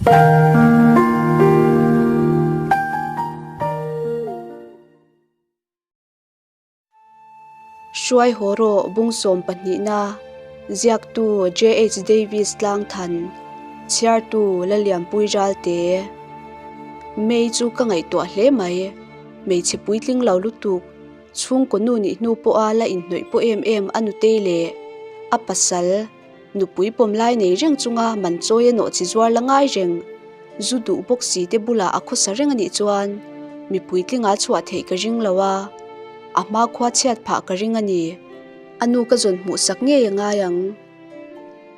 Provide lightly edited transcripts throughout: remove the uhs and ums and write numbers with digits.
Hruai haw rawh bung sawm pahnihna, ziaktu JH Davies Tlangthan, chhiartu Lalianpui Ralte. May chu ka ngaihtuah hle mai, hmeichhe puitling lo lutuk, chhungkaw nu nih hnu pawha la inhnawih pawh em em a nutei leh a pasal, Nupui pawm lai nei reng chunga man chawi a nawh chi zuar la ngai reng. Zu duh bawk si te bulah a khawsa reng a nih chuan mipui tlinga chhuah theih ka ring lo a, a hma khua chhiat phah ka ring a ni. A nu ka zawn hmuh sak ngei a ngai ang.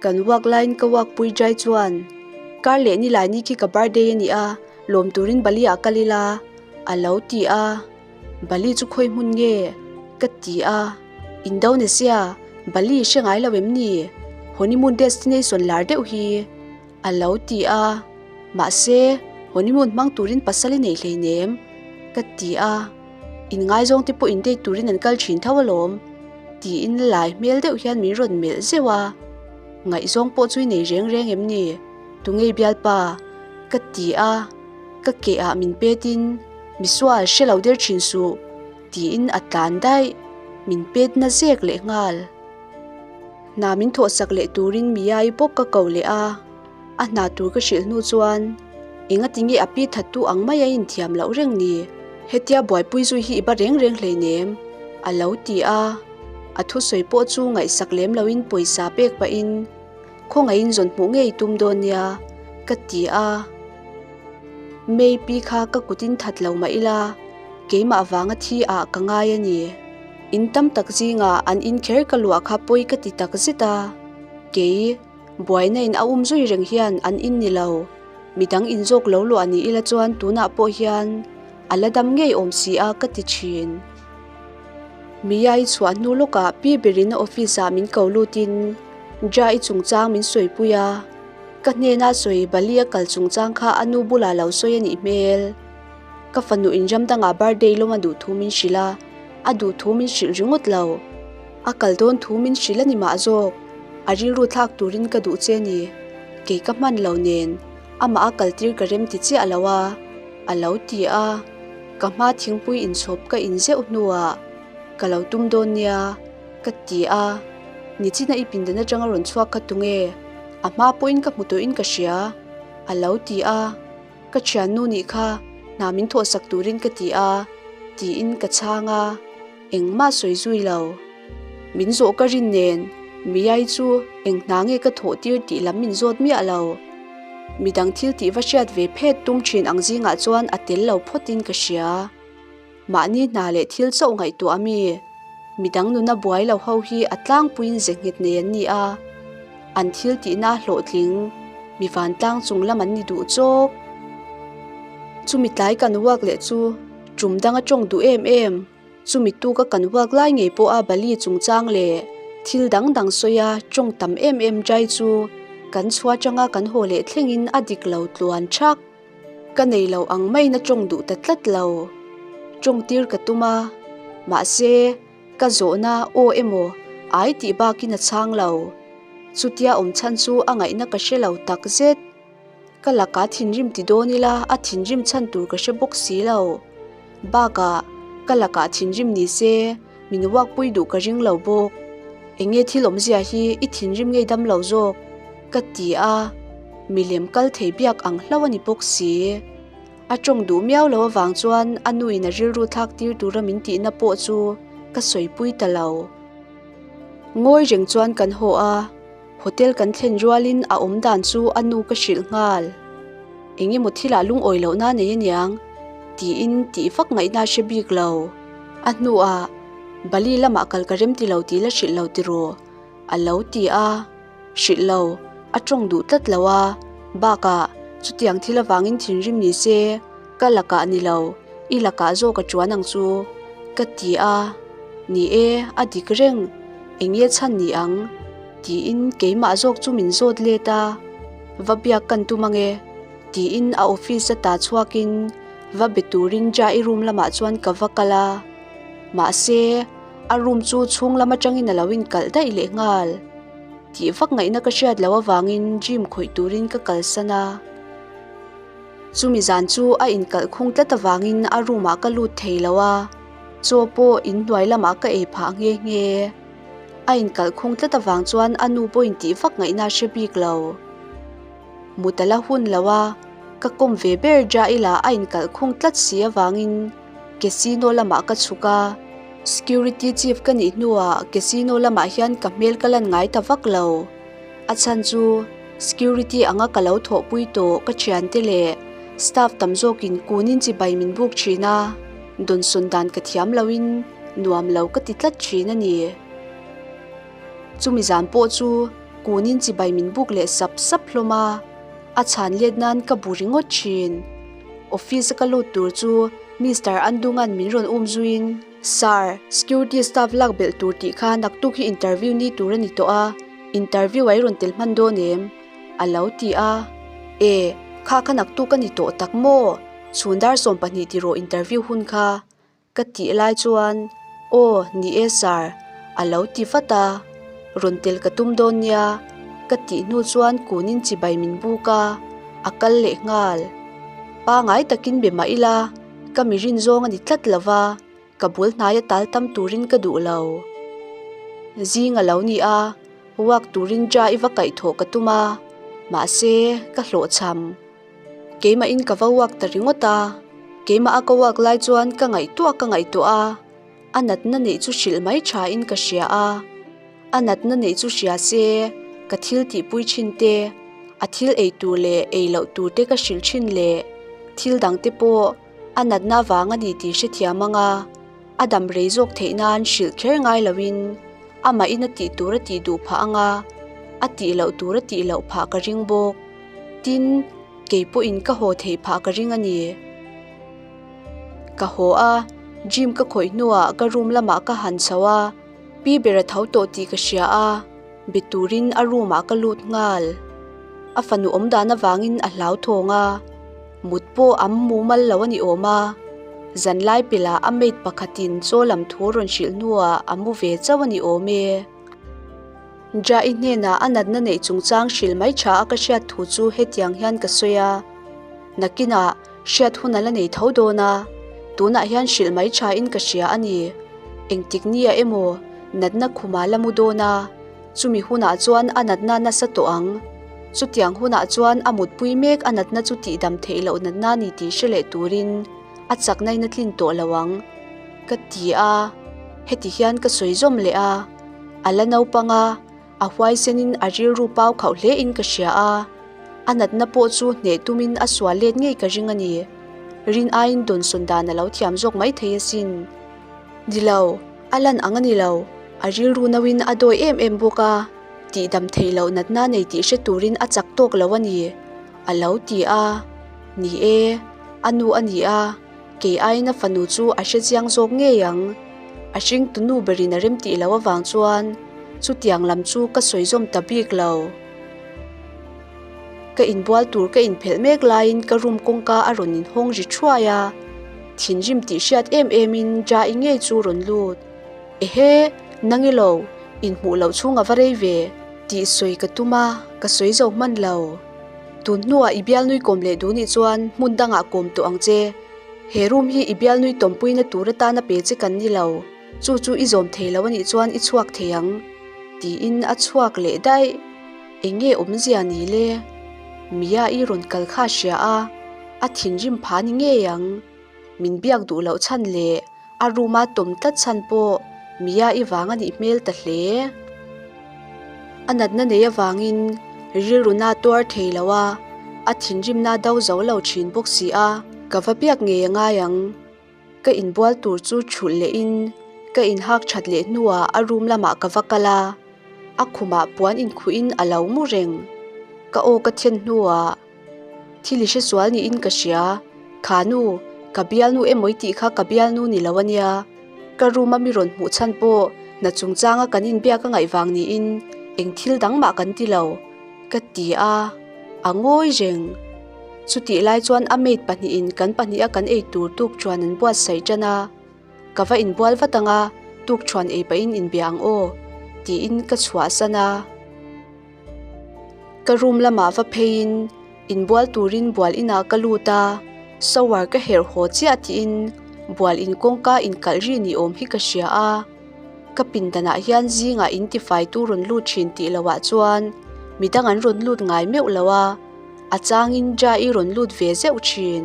Kan walk laiin ka walk pui drai chuan kar leh ni lai ni khi ka birthday a ni a, lawm turin Bali ah kal ila a lo ti a. Bali chu khawi hmun nge? ka ti a, Indonesia, Bali hre ngai lo em ni? Honeymoon destination lar deuh hi a lo ti a, mahse honeymoon hmang turin pasal i nei hleinem ka ti a, inngaizawng te pawh in date turin an kal thin tho alawm tiin lai hmel deuh hian min rawn melh zeuh a, ngaihzawng pawh chu i nei reng reng em ni? Tungei bialpa? ka ti a, ka ke ah min petin Misual hre lo der thin suh, tiin a tlan daih. Min pet na zek leh nghal. Hna min thawhsak leh turin Miyai bawk ka ko leh a. A hna tur ka hrilh hnu chuan, Engati nge a pi thattu ang mai a inthiam loh reng ni? Hetia buaipui zui hi i ba reng reng hleinem, a lo ti a. A thusawi pawh chu ngaihsak lem loin pawisa pek pahin, Khawngaihin zawn hmuh ngei tum dawn nia, ka ti a. May pi kha ka kutin that lo mah ila, keimah vanga thi ah ka ngai a ni. In tam tak zingah an in kher ka luah kha pawi ka ti tak zet a. Kei, buaina in a um zui reng hian an in ni lo. Midang in zawk lo luah ni ila chuan tunah pawh hian a la dam ngei awm si a ka ti thin. Miyai chhuah hnu lawkah pi berin a office ah min ko lutin Jai chungchang min sawipui a. Ka hnena sawi Bali a kal chungchang kha a nu bulah lo sawi a nih hmel. Ka fanu in ram dangah birthday lawm a duh thu min hrilh a, a duh thu min hrilh ringawt lo. A kal dawn thu min hrilh a ni mah zawk. A rilru thlak turin ka duh che ni. Kei ka hman lo nen, amah a kal tir ka rem ti chiah lo a, a lo ti a. Ka hma thingpui inchhawp ka in zeuh hnuah ka lo tum dawn nia. Ka ti a, Nichina i pindan atanga rawn chhuak kha tunge? A hma pawhin ka hmu tawhin ka hria, a lo ti a. Ka thiannu nih kha hna min thawhsak turin ka ti a, tiin ka chhang a, engmah sawi zui lo. Min zawh ka rin nen, Miyai chu eng hna nge ka thawh tir tih lam min zawt miah lo. Midang thil tih va hriat ve phet tum thin ang zingah chuan a tel lo phawtin ka hria. Mahni hna leh thil chauh ngaihtuah a mi? Midang nuna buai lo ho hi a tlangpuiin ze nghet nei an ni a, an thil tihna hlawhtling mi vantlang chung lam an ni duh chawk. Chumi tlai kan uak leh chu tum dang a tawng duh em em, chumi tuka kan uak lai ngei pawha Bali chungchang leh thil dang dang sawia tawng tam em em Jai chu kan chhuah atanga kan haw leh thlengin a dik lo tluan thak. Ka nei lo ang maiin a tawng duh ta tlat lo. Tawng tir ka tum a, mahse, ka zawhna aw emaw ai tih bakin a chhang lo. Chutia awm chhan chu a ngaihna ka hre lo tak zet. Ka laka thinrim ti dawn ila a thinrim chhan tur ka hre bawk si lo. Bakah, ka lakah thinrim ni se min uakpui duh ka ring lo bawk. Enge thil awmzia hi i thinrim ngei dam lo zawk? ka ti a, milem kal thei biak ang hlauh a ni bawk si. A tawng duh miau lo avang chuan a nuin a rilru thlak tir tura min tihna pawh chu ka sawipui ta lo. Ngawi reng chuan kan haw a, hotel kan thlen rualin a awm dan chu a nu ka hrilh nghal. Engemaw thilah lungawi lohna nei aniang tiin tih vak ngaihna a hre bik lo. A hnuah Bali lamah kal ka rem ti lo tih la hrilh lo tiraw? a lo ti a, hrilh lo, a tawng duh tlat lo a, bakah chutiang thil avangin thinrim ni se ka lakah ni lo, i lakah zawk a tuan ang chu ka ti a, ni e, a dik reng, eng nge chhan ni ang? tiin keimah zawk chu min zawt let a, va biak kan tum ange tiin a office a ta chhuakin va be turin Jai room lamah chuan ka va kal a, mahse a room chu chhung lam atangin a lo inkalh daih leh nghal. Tih vak ngaihna ka hriat loh avangin gym khawih turin ka kalsan a. Chumi zan chu a inkalh khung tlat avangin a room ah ka lut thei lo a, chaw pawh inhnuai lamah ka ei phah nghe nghe. A inkalh khung tlat avang chuan a nu pawhin tih vak ngaihna a hre bik lo. Mut a la hun lo a, ka kawm ve ber ja ila a inkalh khung tlat si avangin casino lamah ka chhuk a. Security chief ka nih hnuah casino lamah hian ka hmel ka lan ngai ta vak lo. A chhan chu security anga ka lo thawhpui tawh ka thiante leh staff tam zawkin kunin chibai min buk thin a, dawnsawn dan ka thiam loin nuam lo ka ti tlat thin a ni. Chumi zan pawh chu kunin chibai min buk leh sap sap hlawm a, a chhan let nan ka bu ringawt thin. Office a ka lut tur chu Mister Andunga'n min rawn um zuiin, Sir, security staff lak belh tur tih kha naktuk hi interview ni tur a ni tawh a, interview a i rawn tel hman dawn em? a lo ti a. E, kha kha naktuk a ni tawh tak maw? Chhun dar 12 tiraw interview hun kha? Ka tih lai chuan, Aw, ni e sir, a lo ti vat a. Rawn tel ka tum dawn nia, ka tih hnu chuan kunin chibai min buk a, a kal leh nghal. Pangai takin be mah ila, ka mi rin zawng a ni tlat lo va, ka bul hnaia tal tam turin ka duh lo. Zing a lo ni a, walk turin ja i va kaihthawh ka tum a, mahse, ka hlawhchham. Keimahin ka va uak ta ringawt a, keimah a ka uak lai chuan ka ngaihtuah ka ngaihtuah a, a natna neih chu hrilh mai thain ka hria a, a natna neih chu hria se ka thil tihpui thin te, a thil ei tur leh ei loh tur te ka hrilh thin leh thil dang te pawh a natna avang a ni tih hrethiam ang a, a dam rei zawk theih nan hrilh kher ngai loin amahin a tih tur a tih duh phah ang a, a tih loh tur a tih loh phah ka ring bawk. Tin, kei pawhin ka haw theih phah ka ring a ni. Ka haw a, gym ka khawih hnuah ka room lamah ka han chho a, pi ber a tho tawh tih ka hria a, be turin a room ah ka lut nghal. A fanu awm dan avangin a hlauthawng a, mut pawh a mumal lo a ni awm a, zanlai pelah a maid pakhatin chaw lam thu rawn hrilh hnuah a mu ve chauh a ni awm e. Jai hnenah a natna neih chungchang hrilh mai tha a ka hriat thu chu hetiang hian ka sawi a, Nakinah hriat hun a la nei tho dawn a, tunah hian hrilh mai tha in ka hria a ni. Engtik nia emaw natna khuma la mu dawn a, chumi hunah chuan a natna nasa tawh ang. Chutiang hunah chuan a mutpui mek a natna chu tihdam theih loh natna ni tih hre leh turin a chakna in a tlin tawh lo ang, ka ti a, heti hian ka sawi zawm leh a. A la naupang a, a huaisenin a rilru pau khauh hle in ka hria a, a natna pawh chu hneh tumin a sual let ngei ka ring a ni. Rin aiin dawnsawn dan a lo thiam zawk mai thei asin. Ni lo, a lan ang a ni lo, a rilru nauin a dawi em em bawk a, tihdam theih loh natna nei tih hre turin a chak tawk lo a ni, a lo ti a. Ni e, a nu a ni a. Kei aiin a fanu chu a hre chiang zawk ngei ang. A hringtu nu berin a remtih loh avang chuan chutiang lam chu ka sawi zawm ta bik lo. Ka inbual tur ka inphelh mek laiin ka room kawngka a rawn inhawng ri thuai a, thinrim tih hriat em emin Jai ngei chu rawn lut. Ehe, nang ilo, inhmuh loh chhung a va rei ve tih sawi ka tum a, ka sawi zo hman lo. Tun hnuah i bialnui kawm leh duh nih chuan hmun dangah kawm tawh ang che. He room hi i bialnui tawmpuina tur atana pe che kan ni lo, chu chu i zawm thei lo anih chuan i chhuak thei ang, tiin a chhuak leh daih. Eng nge awmzia ni le? Mia i rawn kal kha hria a, a thinrim pha ni ngei ang. Min biak duh loh chhan leh a room a tawm tlat chhan pawh Mia i vang a nih hmel ta hle. A natna nei avangin rilruna tuar thei lo a, a thinrimna do zo lo thin bawk si a, ka va biak ngei a ngai ang. Ka inbual tur chu thulh lehin ka inhak that leh hnuah a room lamah ka va kal a, a khumah puan inkhuhin a lo mu reng. Ka aw ka then hnuah. Thil i hre sual niin ka hria. Kha nu, ka bialnu emaw i tih kha ka bialnu ni lo a nia. Ka room a mi rawn hmuh chhan pawh hna chungchanga kan inbiak a ngaih vang niin eng thil dang mah kan ti lo, ka ti a, a ngawi reng. Chutih lai chuan a maid pahnihin kan pahniha kan ei tur tuk chuan an buatsaih tan a. Ka va inbual vat ang a, tuk chuan ei pahin inbia ang aw, tiin ka chhuahsan a. Ka room lamah va pheiin. Inbual turin bual inah ka lut a, shower ka herh haw chiah tiin bual in kawngka inkalh ri ni awm hi ka hria a. Ka pindanah hian zingah in tifaitu rawn lut thin tih lohah chuan midang an rawn lut ngai meuh lo a, a changin Jai rawn lut ve zeuh thin.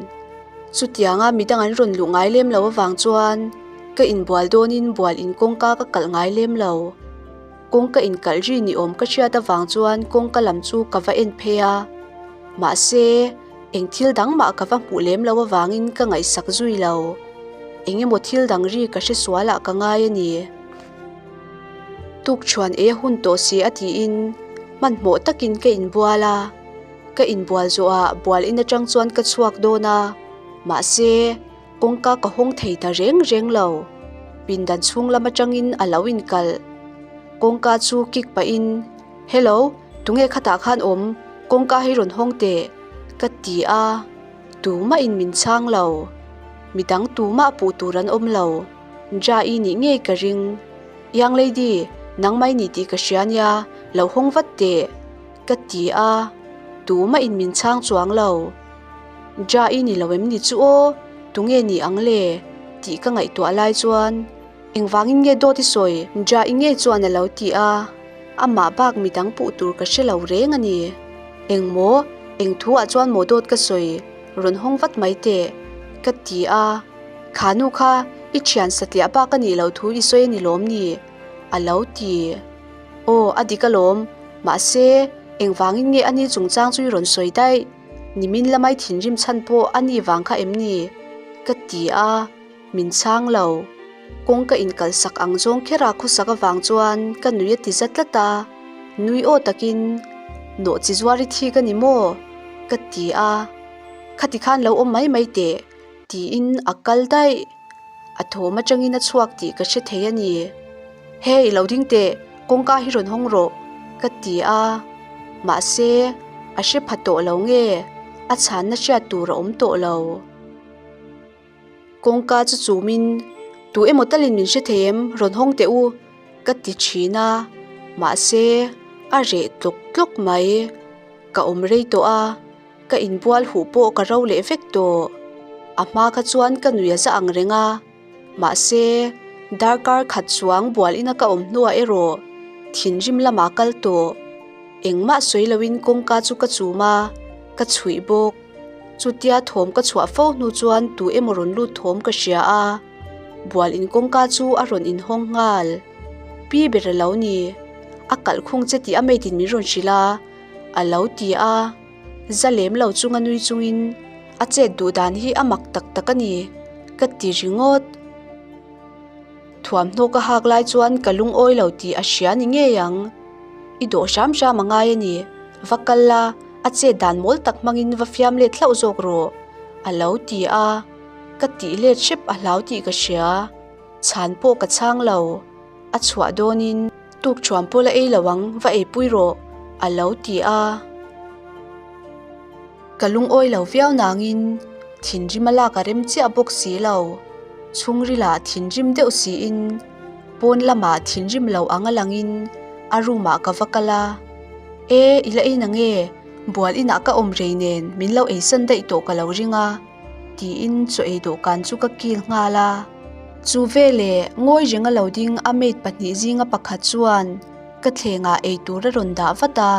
Chutianga midang an rawn luh ngai lem lo avang chuan ka inbual dawnin bual in kawngka ka kalh ngai lem lo. Kawngka inkalh ri ni awm ka hriat avang chuan kawngka lam chu ka va en phei a, mahse eng thil dang mah ka va hmuh lem lo avangin ka ngaihsak zui lo. Eng emaw thil dang ri ka hre sual ah ka ngai a ni. Tukṭhuan ei a hun tawh si a tiin hmanhmawh takin ka inbual a, ka inbual zawhah bual in aṭang chuan ka chhuak dawn a, mahse Kawngka ka hawng thei ta reng reng lo. Pindan chhung lam atangin a lo inkalh. Kawngka chu kik pahin, Hello, tunge khatah khan awm? Kawngka hi rawn hawng teh, ka ti a. Tumahin min chhang lo. Midang tumah puh tur an awm lo. Ja-i nih ngei ka ring. Young lady, nangmah i ni tih ka hria nia, lo hawng vat teh, ka ti a. Tumahin min chhang chuang lo. Ja i ni lo em ni chu aw, tunge ni ang le? tih ka ngaihtuah lai chuan engvangin nge dawt i sawi? Ja i ngei chuan a lo ti a, amah bak midang puh tur ka hre lo reng a ni. Eng maw? Eng thu ah chuan maw dawt ka sawi? Rawn hawng vat mai teh, ka ti a. Kha nu kha i thian satliah bak a nih loh thu i sawi a ni lawm ni? a lo ti. Aw, a dik alawm, mahse engvangin nge ani chungchang chu i rawn sawi daih? Nimin lamai thinrim chhan pawh a ni vang kha em ni? Ka ti a, min chhang lo. Kawng ka inkalsak ang zawng kher a khawsak avang chuan ka nui a ti za tlat a, nui aw takin, Nawh chi zuar i thik a ni maw? Ka ti a, Khati khan lo awm mai mai teh, tiin a kal daih. A thawm atangin a chhuak tih ka hre thei a ni. Hey, lo ding teh, kawngka hi rawn hawng rawh, ka ti a. Mahse, a hre pha tawh lo nge, a chhanna hriat tur a awm tawh lo. Kawngka chu chumin, Tu emaw talin min hre thei em, rawn hawng teh u, ka ti thin a. Mahse, a reh tlawk tlawk mai. Ka awm rei tawh a. Ka inbual huh pawh ka ro leh vek tawh. A hma kha chuan ka nui a za ang reng a. Mahse, darkar khat chuang bual ina ka awm hnuah erawh thinrim lamah kal tawh. Engmah sawi loin kawngka chu ka chum a, ka chhuih bawk. Chutia thawm ka chhuah fo hnu chuan tu emaw rawn lut thawm ka hria a. Bual in kawngka chu a rawn inhawng nghal. Pi ber a lo ni. A kalh khung che tih a maid in min rawn hrilh a. A lo ti a, za lem lo chunga nui chungin a chet duh dan hi a mak tak tak a ni, ka ti ringawt. Thuamhnaw ka hak lai chuan ka lungawi lo tih a hria ni ngei ang. I dawh hram hram a ngai a ni, va kal la, a chet dan mawl tak hmangin va fiam let hlauh zawk rawh, a lo ti a, ka tih let hrep a hlau tih ka hria. Chhan pawh ka chhang lo. A chhuah dawnin tukṭhuam pawh la ei lo ang, va eipui rawh, a lo ti a. Ka lungawi lo viau nangin thinrim a lak a rem chiah bawk si lo. Chhungrilah thinrim deuh siin pawn lamah thinrim lo ang a langin a room ah ka va kal a. E, i la ei nange? Bual inah ka awm rei nen min lo eisan daih tawh ka lo ring a. Tiin chaw ei dawhkan chu ka kil nghal a. Chu veleh ngawi renga lo ding a maid pahnih zinga pakhat chuan ka thlengah ei tur a rawn dah vat a.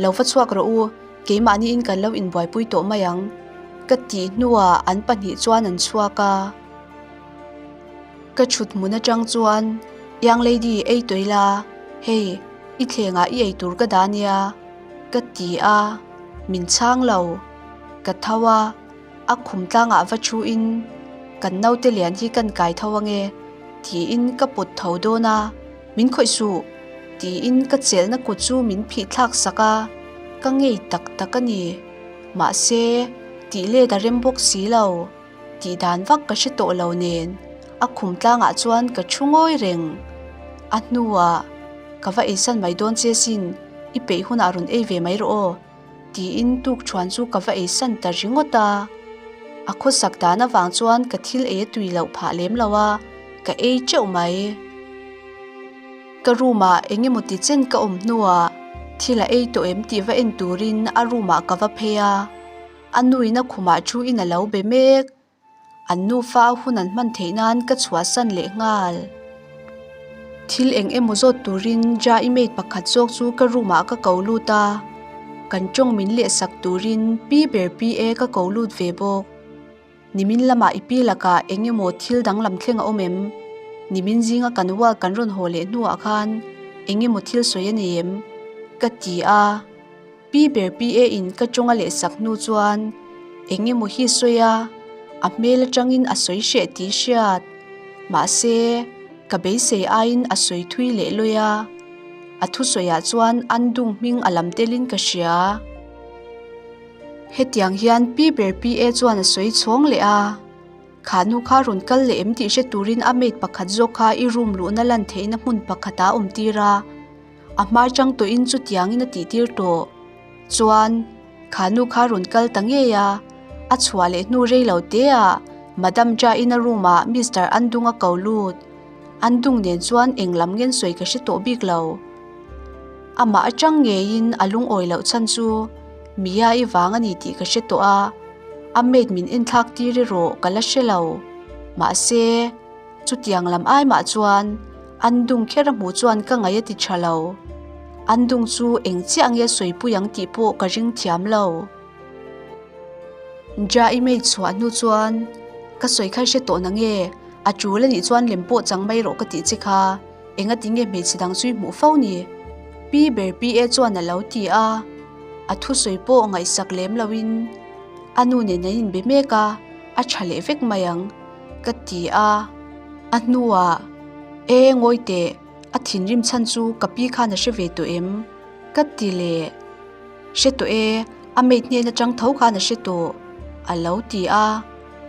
Lo va chhuak rawh u, keimahniin kan lo inbuaipui tawh mai ang, ka tih hnuah an pahnih chuan an chhuak a. Ka thut hmun atang chuan, Young lady, ei tawih la, hei, i thlengah i ei tur ka dah nia, ka ti a, min chhang lo. Ka tho a, a khum tlangah va thu in kan naute lian hi kan kai tho ange tiin ka pawt tho dawn a, min khawih suh tiin ka chelhna kut chu min phih thlak sak a, ka ngei tak tak a ni. Mahse, tih let a rem bawk si lo, tih dan vak ka hre tawh lo nen a khum tlangah chuan ka thu ngawi reng. A hnuah, Ka va eisan mai dawn che sin, i peih hunah rawn ei ve mai rawh aw. Tiin tukṭhuan chu ka va eisan ta ringawt a. A khawsak dan avang chuan ka thil ei a tui loh phah lem lo a, ka ei teuh mai. Ka room ah eng emaw ti chen ka awm hnuah Thil a ei tawh em tih va en turin a room ah ka va phei a, a nuin a khumah thu in a lo be mek. An nufa a hun an hman theih nan ka chhuahsan leh nghal. Thil eng emaw zawt turin Ja i maid pakhat zawk chu ka room ah ka ko lut a, kan tawng min leh sak turin pi ber PA ka ko lut ve bawk. Nimin lamah i pi lakah eng emaw thil danglam thleng a awm em? Nimin zinga kan wall kan rawn haw leh hnuah khan eng emaw thil sawi a nei em? Ka ti a. Pi ber PA in ka tawnga leh sak hnu chuan eng emaw hi sawi a, a hmel atangin a sawi hreh tih hriat. Mahse, ka beisei aiin a sawi thui leh lawi a. A thusawiah chuan Andung hming a lam telin ka hria. Hetiang hian pi ber PA chuan a sawi chhawng leh a, Kha nu kha rawn kal leh em tih hre turin a maid pakhat zawk kha i room luhna lan theihna hmun pakhatah a awm tir a, a hma chang tawhin chutiangin a tih tir tawh. Chuan, kha nu kha rawn kal ta ngei a, a chhuah leh hnu rei lo te ah Madam Jha-in a room ah Mister Andung a ko lut. Andung nen chuan eng lam ngen sawi ka hre tawh bik lo. Amah atang ngeiin a lungawi loh chhan chu Mia i vang a ni tih ka hre tawh a, a maid min enthlak tir erawh ka la hre lo. Mahse, chutiang lam ai mah chuan Andung kher a hmuh chuan ka ngaih a ti tha lo. Andung chu eng chiah nge sawipui ang tih pawh ka ring thiam lo. Ja i maid chhuah hnu chuan ka sawi kha i hre tawh nange, a tul a nih chuan lem pawh chang mai rawh ka tih che kha. Engati nge hmeichhe dang chu i hmuh fo ni? Pi ber PA chuan a lo ti a, a thusawi pawh ngaihsak lem loin a nu nen an inbe mek a, a tha leh vek mai ang ka ti a. A hnuah, E ngawi teh, a thinrim chhan chu ka pi khan a hre ve tawh em? Ka ti leh. Hre tawh e, a maid hnen atang tho khan a hre tawh, a lo ti a,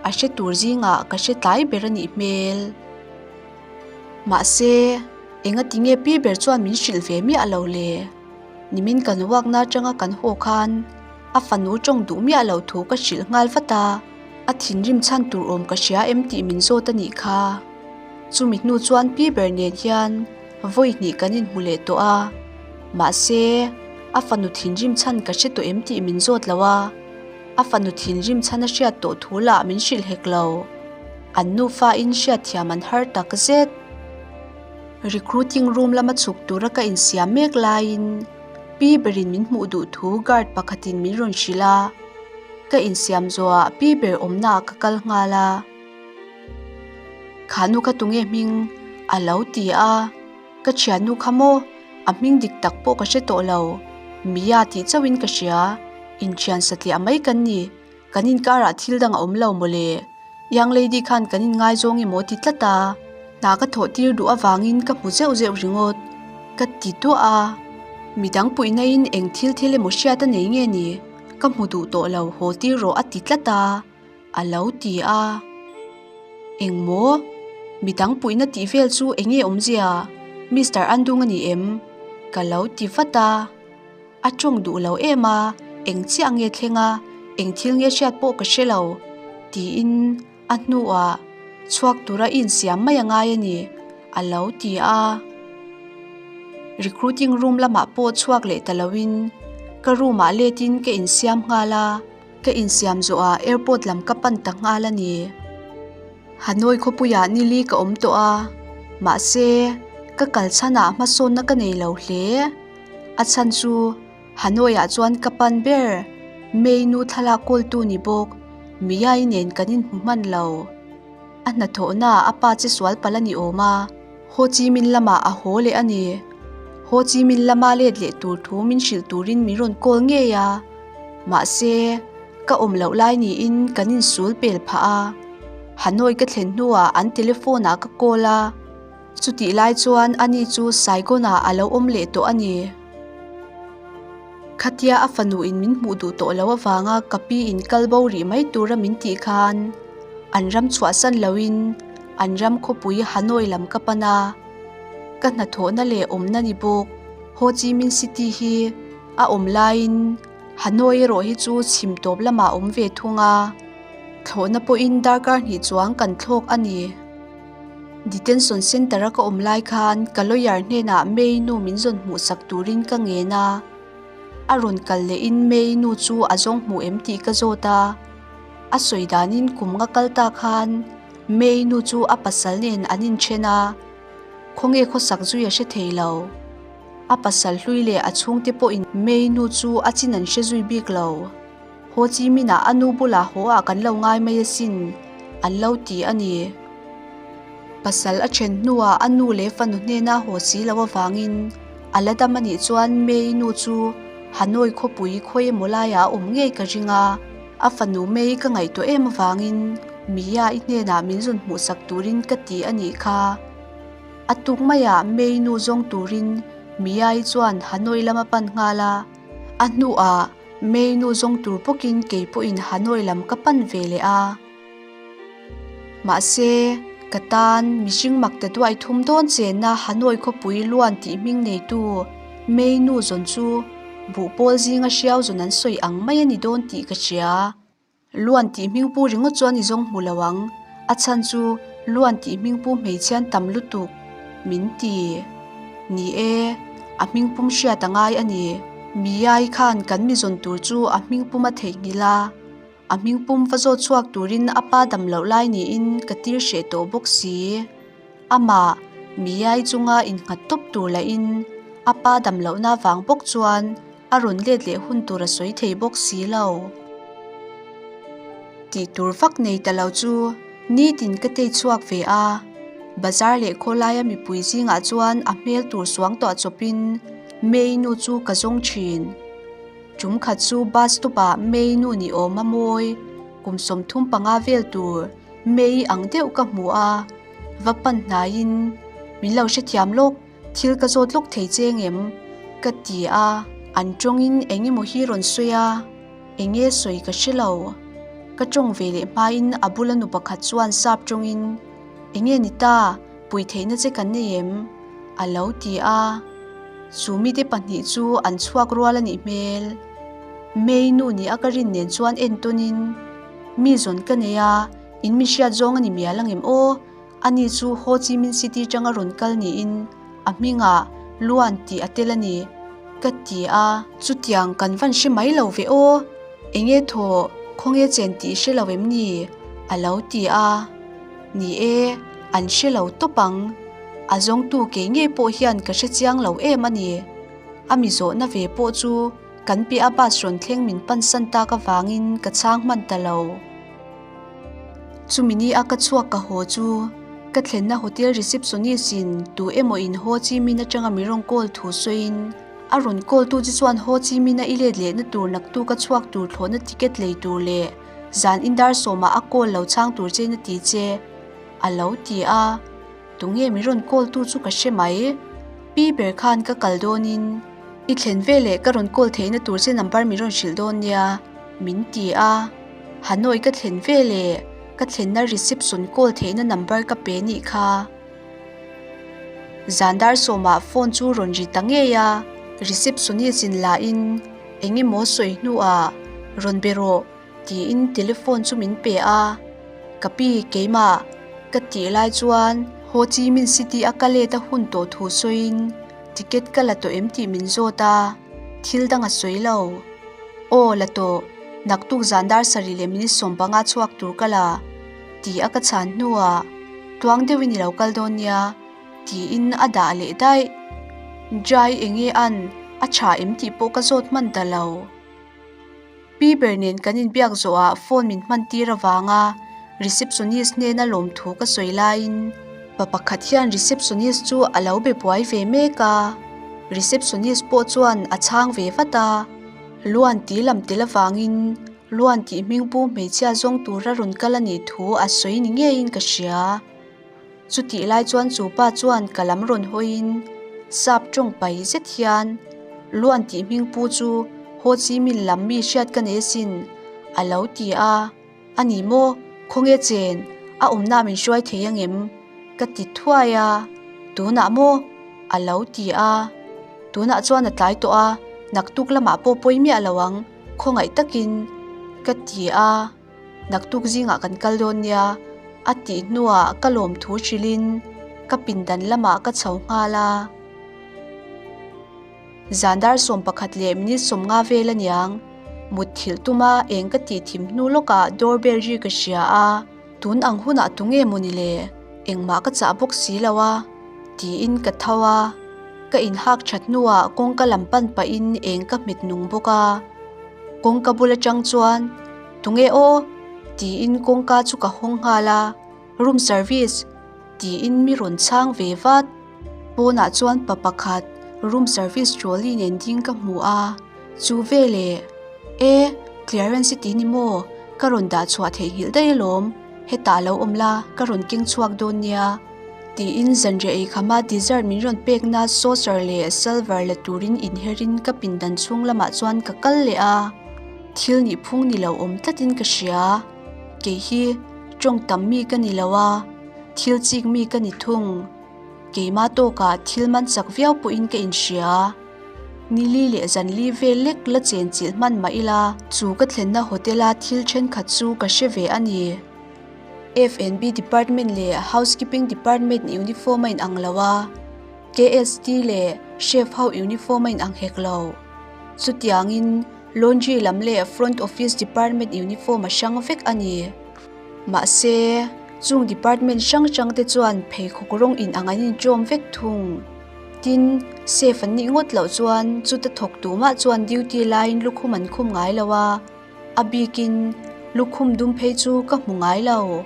a hre tur zingah ka hre tlai ber a nih hmel. Mahse, engati nge pi ber chuan min hrilh ve miah lo le? Nimin kan uakna atanga kan haw khan a fanu tawng duh miah lo thu ka hrilh nghal vat a, a thinrim chhan tur awm ka hria em tih min zawt a nih kha. Chumi hnu chuan pi ber nen hian vawi hnih kan inhmu leh tawh a, mahse, a fanu thinrim chhan ka hre tawh em tih min zawt lo a, a fanu thinrim chhan a hriat tawh thu lah min hrilh hek lo. An nufa in hriatthiam an har tak zet. Recruiting room lama chhuk tura ka insiam mek laiin pi berin min hmuh duh thu guard pakhatin min rawn hrilh a, ka insiam zawhah pi ber awmnaah ka kal nghal a. Kha nu kha tunge hming? a lo ti a. Ka thiannu kha maw? A hming dik tak pawh ka hre tawh lo. Mia tih chauhin ka hria. Inthian satliah mai kan ni. Kan inkarah thil dang a awm lo mawle. Young lady khan kan inngaizawng emaw ti tlat a, hna ka thawh tir duh avangin ka hmu zeuh zeuh ringawt. Ka ti duah a, midang puihna in eng thil thil emaw hriat a nei nge ni? Ka hmu duh tawh lo, haw tir rawh a ti tlat a, a lo ti a. Engmaw? Midang puihna tih vel chu eng nge awmzia? Mister Andung a ni em? Ka lo ti vat a. A tawng duh lo em a, eng chiah nge thleng a, eng thil nge hriat pawh ka hre lo, tiin a hnuah chhuak tura i insiam mai a ngai a ni, a lo ti a. Recruiting room lamah pawh chhuak leh ta loin ka room ah letin ka insiam nghal a, ka insiam zawhah airport lam ka pan ta nghal a ni. Hanoi khawpuiah nili ka awm tawh a, mahse ka kal chhanah hmasawnna ka nei lo hle. A chhan chu Hanoi ah chuan ka pan ber, May nu thlalak kawltu ni bawk, Miyai nen kan inhmu hman lo. A hnathawhna ah a pa che sual palh a ni awm a, Ho Chi Minh lamah a haw leh a ni. Ho Chi Minh lama let leh tur thu min hrilh turin min rawn call ngei a, mahse ka awm loh lai niin kan insul pel phah a. Hanoi ka thlen hnuah an telephone ah ka call a. Chutih lai chuan ani chu Saigon-ah a lo awm leh tawh a ni. Khatia a fanuin min hmuh duh tawh lo avanga ka pi in kal bo rih mai tura min tih khan an ram chhuahsan loin an ram khawpui Hanoi lam ka pan a. Ka hnathawhna leh awmna ni bawk Ho Chi Minh City hi a awm laiin Hanoi erawh hi chu chhim tawp lamah a awm ve thung a. Thlawhna pawhin darkar hnih chuang kan thlawk a ni. Detention Centre-a ka awm lai khan ka lawyer hnenah May nu min zawn hmuhsak turin ka ngen a. A rawn kal lehin May nu chu a zawng hmu em tih ka zawt a. A sawi danin kum nga kal ta khan May nu chu a pasal nen an inthen a, khawnge khawsak zui a hre thei lo. A pasal hlui leh a chhungte pawhin May nu chu a chin an hre zui bik lo. Ho Chi Minh-ah a nu bulah haw ah kan lo ngai mai asin, an lo ti a ni. Pasal a then hnuah a nu leh fanu hnena haw si lo avangin a la dam a nih chuan May nu chu Hanoi khawpui khawi emaw laiah a awm ngei ka ring a, a fanu May ka ngaihtuah em avangin Mia i hnenah min zun hmuhsak turin ka ti a nih kha. A tuk maiah May nu zawng turin Mia i chuan Hanoi lam a pan nghal a, a hnuah May nu zawng tur bawkin kei pawhin Hanoi lam ka pan ve leh a. Mahse, ka tan mihring mak ta duai thum dawn chenna Hanoi khawpui luan tih hming neitu May nu zawn chu buhpawl zinga hriau zawn an sawi ang mai a ni dawn tih ka hria. Luan tih hming pu ringawt chuan i zawng hmu lo ang, a chhan chu Luan tih hming pu hmeichhian tam lutuk min ti. Ni e, a hming pum hriat a ngai a ni. Miyai khan kan mi zawn tur chu a hming pum a theihnghilh a. A hming pum va zawt chhuak turin a pa dam loh lai niin ka tir hreh tawh bawk si. Amah, Miyai chunga innghat tawp tur lahin a pa dam lohna vang bawk chuan a rawn let leh hun tur a sawi thei bawk si lo. Tih tur vak nei ta lo chu nitin ka tei chhuak ve a, bazar leh khawlaia mipui zingah chuan a hmel tur suang tawh chawpin May nu chu ka zawng thin. Tum khat chu bus stop ah May nu ni awm a mawi, kum 35 vel tur May ang deuh ka hmu a, va pan hnaiin min lo hrethiam lawk, thil ka zawt lawk thei che ngem? ka ti a, an tawngin eng emaw hi rawn sawi a, eng nge sawi ka hre lo. Ka tawng ve leh hmain a bula nu pakhat chuan sap tawngin eng nge ni ta, pui theihna che kan nei em? A lo ti a. Chu mite pahnih chu an chhuak rual a nih hmel. May nu nih a ka rin nen chuan entawnin, Mi zawn ka nei a, in mi hriat zawng a ni mial angem aw? Ani chu Ho Chi Minh City tanga rawn kal niin a hmingah Luan tih a tel a ni, ka ti a. Chutiang kan van hre mai lo ve aw, enge thaw khawnge chen tih hre lo em ni? A lo ti a. Ni e, an hre lo tawp ang. A zawngtu kei ngei pawh hian ka hre chiang lo em a ni. A mi zawhna ve pawh chu kan piah a bus rawn thleng min pansan tak avangin ka chhang hman ta lo. Chumi ni a ka chhuak ka haw chu ka thlenna hotel receptionist in tu emaw in Ho Chi Minh atanga mi rawn call thu sawiin a rawn call tu che chuan Ho Chi Minh a i let lehna tur naktuk a chhuak tur thlawhna ticket lei tur leh Zan indar sawmah a call lo chhang tur chein a ti che, a lo ti a. Tunge min rawn call tu chu ka hre mai. Pi ber khan ka kal dawnin i thlen veleh ka rawn call theihna tur che number min rawn hrilh dawn nia, min ti a. Hanoi ka thlen veleh ka thlenna reception call theihna number ka pe nih kha. Zan dar sawmah phone chu rawn ri ta ngei a, receptionist in la in eng emaw sawi hnuah rawn be rawh tiin telephone chu min pe a, ka pi keimah ka tih lai chuan Ho Chi Minh City a ka let a hun tawh thu sawiin ticket ka la tawh em tih min zawt a, thil dang a sawi lo. Aw la tawh, naktuk zan dar sarih leh minute 15 chhuak tur ka la. Ti a ka chhan hnuah tuang deuhin i lo kal dawn nia tiin a dah leh daih. Jai enge an a tha em tih pawh ka zawt hman ta lo. Pi ber nen kan inbiak zawhah phone min hman tir avanga receptionist hnena lawmthu ka sawi laiin pa pakhat hian receptionist chu a lo be buai ve mek a, receptionist pawh chuan a chhang ve vat a, Luan ti lam tel avangin Luan tih hming pu hmeichhia zawng tura rawn kal a nih thu a sawi ni ngeiin ka hria. Chutih lai chuan chu pa chuan ka lam rawn hawiin sap tawng pai zet hian Luan tih hming pu chu Ho Chi Minh lam mi hriat ka nei asin a lo ti a. A ni maw? Khawnge chen? A awmna min hruai thei angem? Ka ti thuai a. Tunah maw? A lo ti a. Tunah chuan a tlai tawh a, naktuk lamah pawh pawi miah lo ang. Khawngaih takin ka ti a, naktuk zingah kan kal dawn nia a tih hnuah ka lawm thu hrilhin ka pindan lamah ka chho nghal a. Zan dar 11 leh minute 50 vel aniang. Mutthilh tuma eng ka tih thim hnu lawkah doorbell ri ka hria a, tun ang hunah tunge mawni le? Engmah ka chah bawk si lo a, tiin ka tho a. Ka inhak that hnuah kawngka lam pan pahin eng ka hmet nung bawk a. Kawngka bul atang chuan, Tunge aw? tiin kawngka chu ka hawng nghal a. Room service? tiin mi rawn chhang ve vat. Pawnah chuan pa pakhat room service trolley nen ding ka hmu a, chu veleh, E, clearance i ti ni maw? Ka rawn dah chhuah theihnghilh daih alawm, hetah lo awm la, ka rawn keng chhuak dawn nia. Tiin zanriah ei khama dessert min rawn pekna saucer leh silver la turin inherin ka pindan chhung lamah chuan ka kal leh a, thil nihphung ni lo awm tlatin ka hria. Kei hi tawng tam mi ka ni lo a, thil chik mi ka ni thung. Keimah tawkah thil man chak viau pawhin ka inhria. Nili leh zanli vel lek la chenchilh hman mah ila, chu ka thlenna hotel-a thil thenkhat chu ka hre ve a ni. F&B department leh housekeeping department uniform a inang lo a, KST leh chef ho uniform a inang hek lo. Chutiangin laundry lam leh front office department uniform a hrang vek a ni. Mahse, chung department hrang hrang te chuan pheikhawk rawng inang an inṭawm vek thung. Tin, safe an nih ngawt loh chuan chuta thawk tumah chuan duty laiin lukhum an khum ngai lo a, a bikin lukhum dum phei chu ka hmu ngai lo.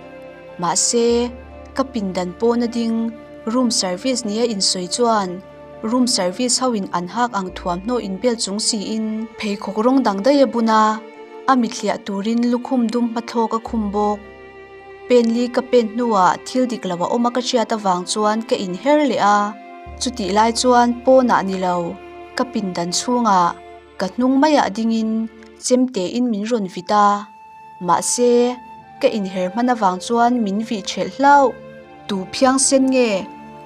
Mahse, ka pindan pawna ding room service nia insawi chuan room service ho in an hak ang thuamhnaw inbel chung siin pheikhawk rawng dang daih a bun a, a mithliah turin lukhum dum hmathlawk a khum bawk. Pen li ka pen hnuah thil dik lo a awm a ka hriat avang chuan ka inher leh a, chutih lai chuan pawnah ni lo, ka pindan chhungah ka hnung maiah dingin chemtein min rawn vit a. Mahse, ka inher hman avang chuan min vih ṭhelh hlauh. Tu phiang sen nge?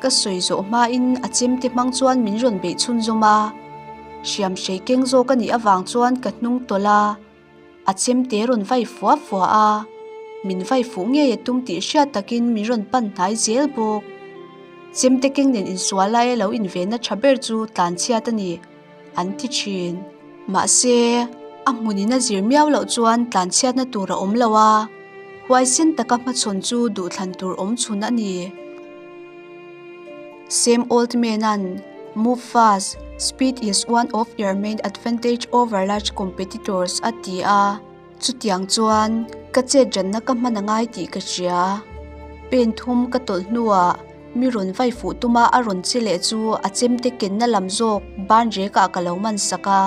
Ka sawi zawh hmain a chemte hmang chuan min rawn beih chhunzawm a. Hriam hrei keng zawk a nih avang chuan ka hnung tawlh a, a chemte rawn vai fua fua a. Min vai fuh ngei a tum tih hriat takin min rawn pan hnai zel bawk. Chemte keng nen insual laia lo invenna ṭha ber chu tlanchhiat a ni. an ti thin. Mahse, a hmunin a zir miau loh chuan tlanchhiatna tur a awm lo a, huaisen taka hmachhawn chu duhthlan tur awm chhun a ni. Sam Altman-a'n, Move fast, speed is one of your main advantage over large competitors a ti a. Chutiang chuan ka chet ranna ka hman a ngai tih ka hria. Pen thum ka tawlh hnuah mi rawn vai fuh tuma a rawn che leh chu a chemte kenna lam zawk ban rekah ka lo man sak a.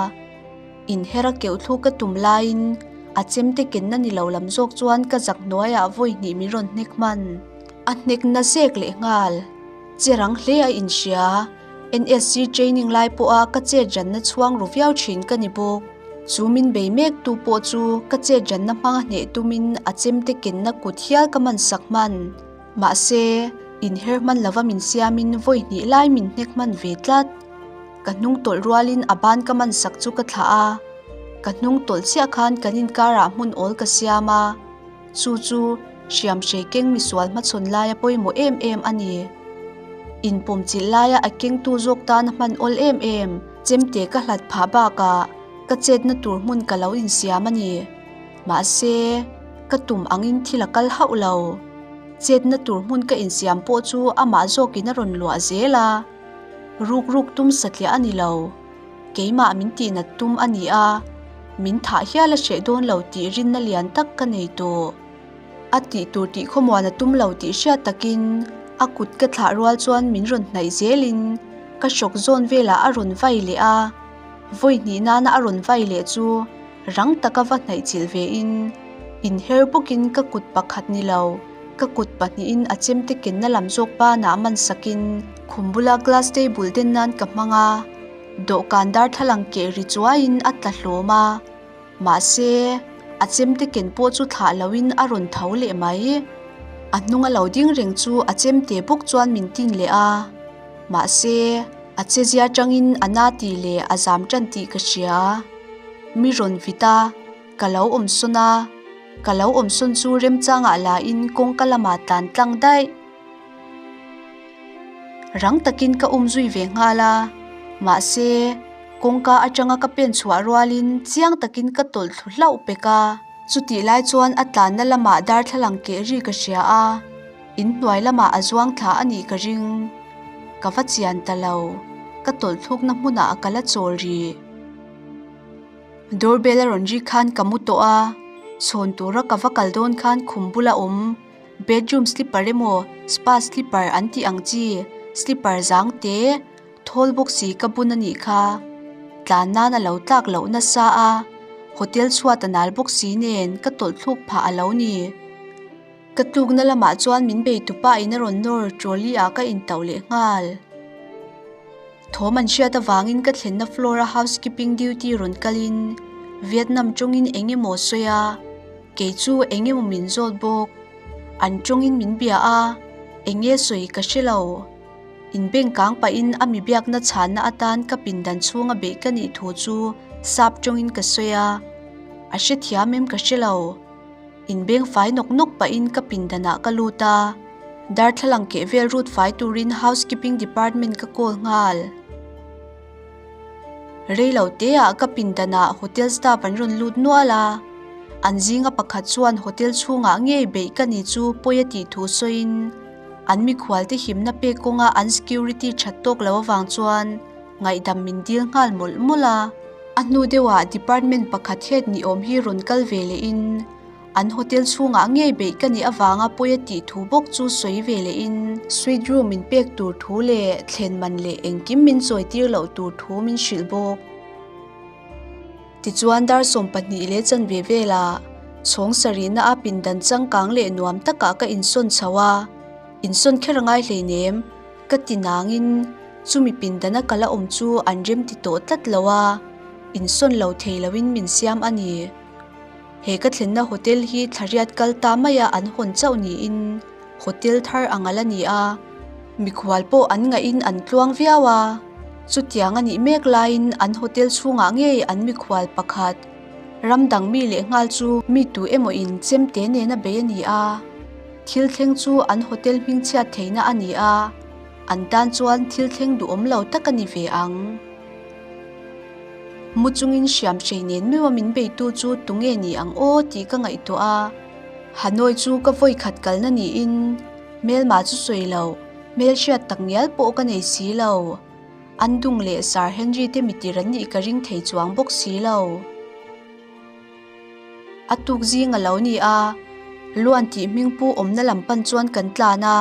Inher a keuh thluk ka tum laiin a chemte kenna ni lo lam zawk chuan ka zak hnuaiah vawi hnih min rawn hnek hman. A hnek na zek leh nghal. Che rang hle a inhria. NSC training lai pawha ka chet ranna chhuang ru viau thin ka ni bawk. Chu min bei mek tu pawh chu ka chet ranna hmanga hneh tumin a chemte kenna kut hial ka man sak hman. Mahse, inher hman lova min siamin vawi hnih lai min hnek hman ve tlat. Ka hnung tawlh rualin a ban ka man sak chu ka thlah a. Ka hnung tawlh chiah khan kan inkarah hmun awl ka siam a. Chu chu hriam hrei keng misual hmachhawn laia pawimawh em em a ni. Inpawmchilh laia a kengtu zawk tan a hman awl em em. Chemte ka hlat phah bakah ka chetna tur hmun ka lo insiam a ni. Mahse, ka tum angin thil a kal hauh lo. Chetna tur hmun ka insiam pawh chu amah zawkin a rawn luah zel a. Ruk ruk tum satliah a ni lo. Keimah min tihnat tum a ni a, min thah hial a hreh dawn lo tih rinna lian tak ka nei tawh. A tih tur tih khawmuan a tum lo tih hriat takin a kut ka thlah rual chuan min rawn hnaih zelin ka hrawk zawn velah a rawn vai leh a, vawi hnih nana a rawn vai leh chu rang taka va hnaih chilh vein inher bawkin ka kut pakhat ni lo ka kut pahnihin a chemte kenna lam zawk banah man sakin khum bula glass table den nan ka hmang a, dawhkan darthlalang keh ri chuaiin a tla hlawm a. Mahse, a chemte ken pawh chu thlah loin a rawn tho leh mai. A hnung a lo ding reng chu a chemte bawk chuan min tin leh a. Mahse, a chezia tangin a na tih leh a zam tan tih ka hria. Mi rawn vit a, ka lo awm sawn a. Ka lo awm sawn chu remchangah lain kawngka lamah tlan tlang daih. Rang takin ka um zui ve nghal a, mahse. Kawngka atanga ka pen chhuah rualin chiang takin ka tawlh thlu hlauh pek a. Chutih lai chuan a tlanna lamah darthlalang keh ri ka hria a, inhnuai lamah a zuang thla a nih ka ring. Ka va chian ta lo, ka tawlh thlukna hmunah ka la chawl rih. Doorbell a rawn ri khan ka mu tawh a, chhawn tura ka va kal dawn khan khum bula awm bedroom slipper emaw spa slipper an tih ang chi slipper zang te thawl bawk si ka bun a nih kha. Tlan nan a lo tlak loh nasa a, hotel chhuat a nal bawk si nen ka tawlh thluk phah a lo ni. Ka tlukna lamah chuan min bei tupa in a rawn nawr trolley ah ka intauh leh nghal. Thawm an hriat avangin ka thlenna floor a housekeeping duty rawn kalin Vietnam tawngin eng emaw a sawi a, kei chu eng emaw min zawt bawk. An tawngin min bia a, eng nge sawi ka hre lo. Inbeng kang pahin a mi biakna chhanna atan ka pindan chhunga beih ka nih thu chu sap tawngin ka sawi a, a hrethiam em ka hre lo. Inbeng fai nawk nawk pahin ka pindanah ka lut a, darthlalang keh vel rut fai turin housekeeping department ka call nghal. Reilo teah ka pindanah hotel staff an rawn lut nual a, an zinga pakhat chuan hotel chhungah ngei beih ka ni chu pawi a tih thu sawiin an mikhualte himna pek kawnga an security that tawk lo avang chuan ngaihdam min dil nghal mawlh mawlh a. A hnu deuhah department pakhat head ni awm hi rawn kal ve lehin an hotel chhungah ngei beih ka nih avanga pawi a tih thu bawk chu sawi ve lehin suite room min pek tur thu leh thlen man leh engkim min chawi tir loh tur thu min hrilh bawk. Tichuan dar 12 leh chanve velah chhawng sarihna a pindan changkang leh nuam takah ka insawn chho a, insawn kher a ngai hleinem. Ka ti nangin chumi pindana ka la awm chu an rem ti tawh tlat lo a, insawn lo thei loin min siam a ni. He ka thlenna hotel hi thlariat kal ta maia an hawn chauh niin hotel thar ang a la ni a, mikhual pawh an ngahin an tluang viau a, chutiang a nih mek laiin an hotel chhungah ngei an mikhual pakhat ram dang mi lehnghal chu mi tu emaw in chemte nena bei a ni a. Thil thleng chu an hotel hmingchhiat theihna a ni a, an tan chuan thil thleng duhawm lo tak a ni ve ang. Mu chungin hriam hrei nen meuh a min beitu chu tunge ni ang aw tih ka ngaihtuah a, Hanoi chu ka vawi khat kalna niin hmelma chu sawi lo, hmelhriat tak ngial pawh ka nei si lo. An dung leh Sir Henry te mitir an nih ka ring thei chuang bawk si lo. A tuk zing a lo ni a, Luan tih hming pu awmna lam pan chuan kan tlan a.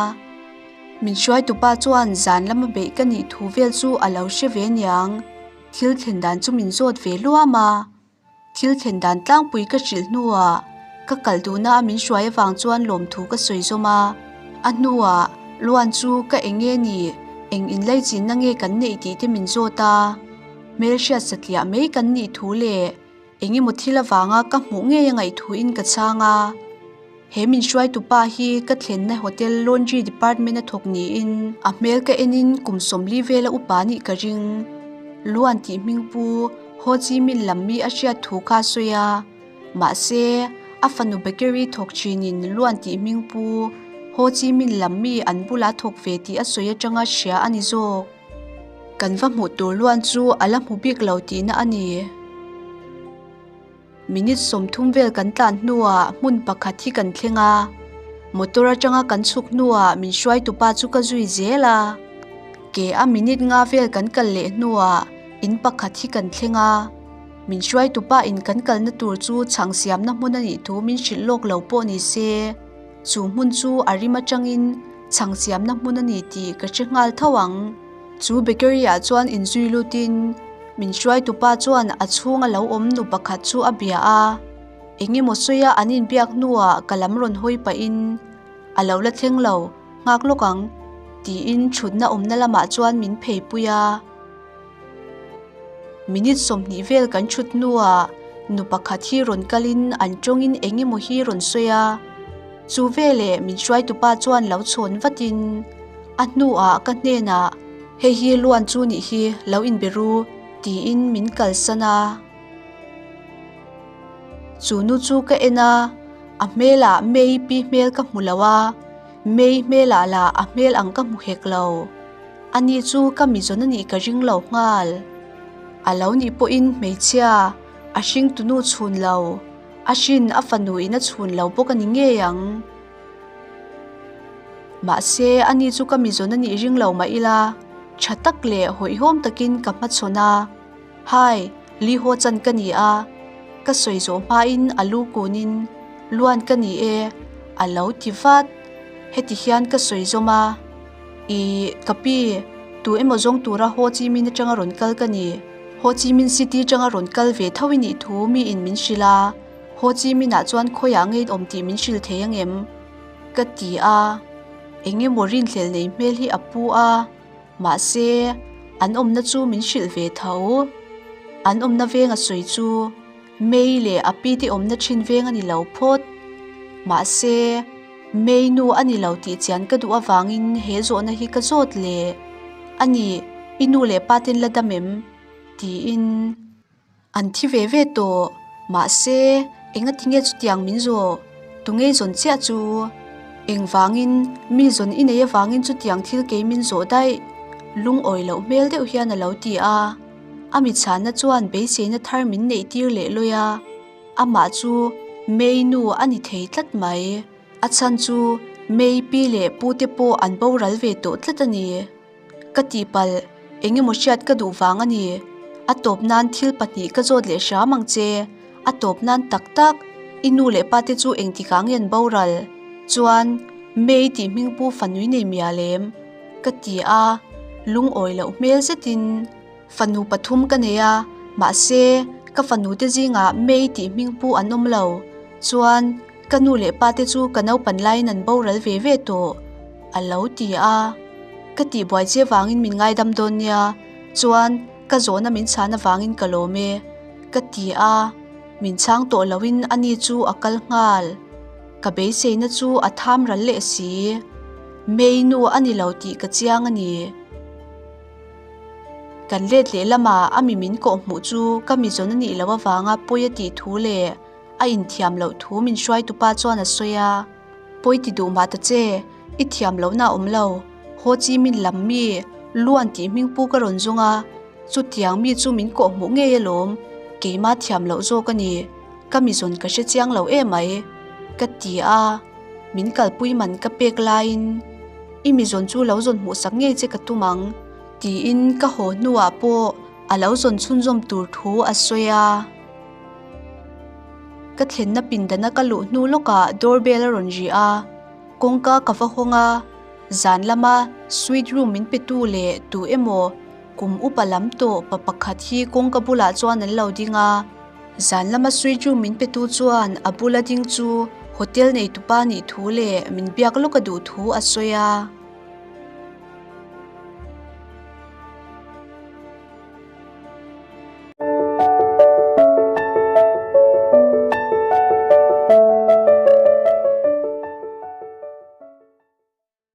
Min hruaitupa chuan zan lama beih ka nih thu vel chu a lo hre ve niang, thil thlen dan chu min zawt ve luam a. Thil thlen dan tlangpui ka hrilh hnuah ka kal duhna a min hruai avang chuan lawmthu ka sawi zawm a. A hnuah Luan chu ka eng nge ni, eng inlaichinna nge kan neih tih te min zawt a. Hmelhriat satliah mai kan nih thu leh Eng emaw thil avanga ka hmuh ngei a ngaihthuin ka chhang a, he min hruaitupa hi ka thlenna hotel laundry department a thawk niin a hmel ka enin kum 40 vela upa nih ka ring. Luan tih hming pu Ho Chi Minh lam mi a hriat thu kha a sawi a, mahse a fanu bakery thawk thinin Luan tih hming pu Ho Chi Minh lam mi an bula thawk ve tih a sawi atanga hria a ni zawk. Kan va hmuh tur luan chu a la hmu bik lo tihna a ni. Minute 30 vel kan tlan hnuah hmun pakhat hi kan thleng a, motor atanga kan chhuk hnuah min hruaitupa chu ka zui zel a. Ke a minute nga vel kan kal leh hnuah in pakhat hi kan thleng a, min hruaitupa in kan kalna tur chu chhang siamna hmun a nih thu min hrilh lawk lo pawh ni se. Chu hmun chu a rim atangin chhang siamna hmun a ni tih ka hre nghal tho ang. Chu bakery ah chuan inzui lutin min hruaitupa chuan a chhunga lo awm nu pakhat chu a bia a, eng emaw sawi a an inbiak hnuah ka lam rawn hawi pahin a lo la thleng lo, nghak lawk ang tiin thutna awmna lamah chuan min phei pui a. Minute 20 vel kan thut hnuah nu pakhat hi rawn kalin an tawngin eng emaw hi rawn sawi a, chu veleh min hruaitupa chuan lo chhawn vatin a hnuah ka hnenah hei hi luan chu nih hi lo inbe ru tiin min kalsan a. Chu nu chu ka en a, a hmelah May pi hmel ka hmu lo a, May hmelah lah a hmel ang ka hmu hek lo. Ani chu ka mizawn a nih ka ring lo nghal. A lo nih pawhin hmeichhia a hringtunu chhun lo, a hrin a fanu in a chhun lo bawk a ni ngei ang. Mahse, ani chu ka mizawn a nih ring lo mah ila, tha tak leh hawihhawm takin ka hmachhawn a. Hi, Li Ho chan ka ni a, ka sawi zawh hmain a lu kunin, Luan ka ni e, a lo ti vat. Heti hian ka sawi zawm a, Ih, ka pi, tu emaw zawng tura Ho Chi Minh atanga rawn kal ka ni. Ho Chi Minh City atanga rawn kal ve tho i nih thu miin min hrilh a. Ho Chi Minh-ah chuan khawiah ngei awm tih min hrilh thei angem? Ka ti a, eng emaw rinhlelh nei hmel hi a pu a, mahse, an awmna chu min hrilh ve tho. An awmna veng a sawi chu May leh a pi te awmna thin veng a ni lo phawt. Mahse, May nu a ni lo tih chian ka duh avangin he zawhna hi ka zawt leh. A ni, i nu leh pa ten la dam em? Tiin. An thi ve ve tawh. Mahse, engati nge chutiang min zawh? Tunge zawn chiah chu? Engvangin, mi zawn i nei avangin chutiang thil kei min zawh daih? Lungawi loh hmel deuh hian a lo ti a. A michhana chuan beiseina thar min neih tir leh lawi a. Amah chu May nu a ni thei tlat mai. A chhan chu May pi leh pu te pawh an boral ve tawh tlat a ni. Ka tihpalh, eng emaw hriat ka duh vang a ni. A tawp nan thil pahnih ka zawt leh hram ang che. A tawp nan tak tak, i nu leh pa te chu engtikah nge an boral? Chuan, May tih hming pu fanui nei mial em? Ka ti a, lungawi loh hmel zetin fanu pathum ka nei a, mahse, ka fanu te zingah May tih hming pu an awm lo. Chuan, Ka nu leh pa te chu ka naupan laiin an boral ve ve tawh, a lo ti a. Ka tihbuai che vangin min ngaidam dawn nia, chuan ka zawhna min chhan avangin ka lawm e, ka ti a. Min chhang tawh loin ani chu a kal nghal. Ka beiseina chu a tham ral leh si. May nu a ni lo tih ka chiang a ni. Kan let leh lamah a mi min kawh hmuh chu ka mizawn a nih loh avanga pawi a tih thu leh A inthiam loh thu min hruaitupa chuan a sawi a, Pawi ti duh mah ta che, i thiam lohna a awm lo, Ho Chi Minh lam mi Luan tih hming pu ka rawn zawng a, chutiang mi chu min kawh hmuh ngei alawm, keima thiam loh zawk a ni, ka mizawn ka hre chiang lo emai, ka ti a, min kalpui man ka pek laiin i mizawn chu lo zawn hmuhsak ngei che ka tum ang, tiin ka haw hnuah pawh a lo zawn chhunzawm tur thu a sawi a. Ka thlenna pindana ka luh hnu lawkah doorbell a rawn ri a, kawngka ka va hawng a, zan lama suite room min petu leh tu emaw kum upa lam tawh pa pakhat hi kawngka bulah chuan an lo ding a. Zan lama suite room min petu chuan a bula ding chu hotel neitupa nih thu leh min biak lawk a duh thu a sawi a.